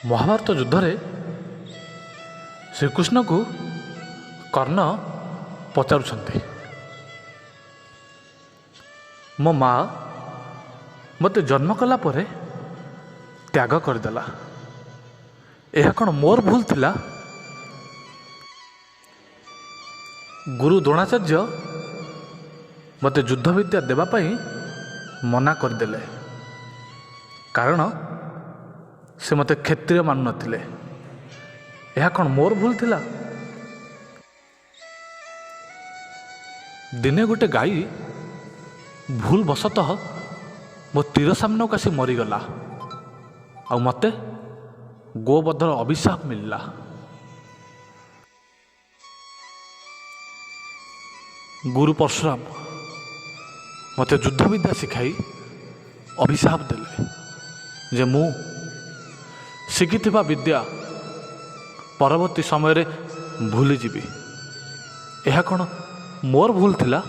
ମହାଭାରତ ଯୁଦ୍ଧରେ ଶ୍ରୀକୃଷ୍ଣକୁ କର୍ଣ୍ଣ ପଚାରୁଛନ୍ତି, ମୋ ମା ମୋତେ ଜନ୍ମ କଲା ପରେ ତ୍ୟାଗ କରିଦେଲା, ଏହା କ'ଣ ମୋର ଭୁଲ ଥିଲା? ଗୁରୁ ଦ୍ରୋଣାଚାର୍ଯ୍ୟ ମୋତେ ଯୁଦ୍ଧବିଦ୍ୟା ଦେବା ପାଇଁ ମନା କରିଦେଲେ, କାରଣ ସେ ମୋତେ କ୍ଷତ୍ରିୟ ମାନୁନଥିଲେ, ଏହା କ'ଣ ମୋର ଭୁଲ ଥିଲା? ଦିନେ ଗୋଟେ ଗାଈ ଭୁଲ ବଶତଃ ମୋ ତୀର ସାମ୍ନାକୁ ଆସି ମରିଗଲା, ଆଉ ମୋତେ ଗୋବଧର ଅଭିଶାପ ମିଳିଲା। ଗୁରୁ ପରଶୁରାମ ମୋତେ ଯୁଦ୍ଧବିଦ୍ୟା ଶିଖାଇ ଅଭିଶାପ ଦେଲେ ଯେ ମୁଁ ଶିଖିଥିବା ବିଦ୍ୟା ପରବର୍ତ୍ତୀ ସମୟରେ ଭୁଲିଯିବି, ଏହା କ'ଣ ମୋର ଭୁଲ ଥିଲା?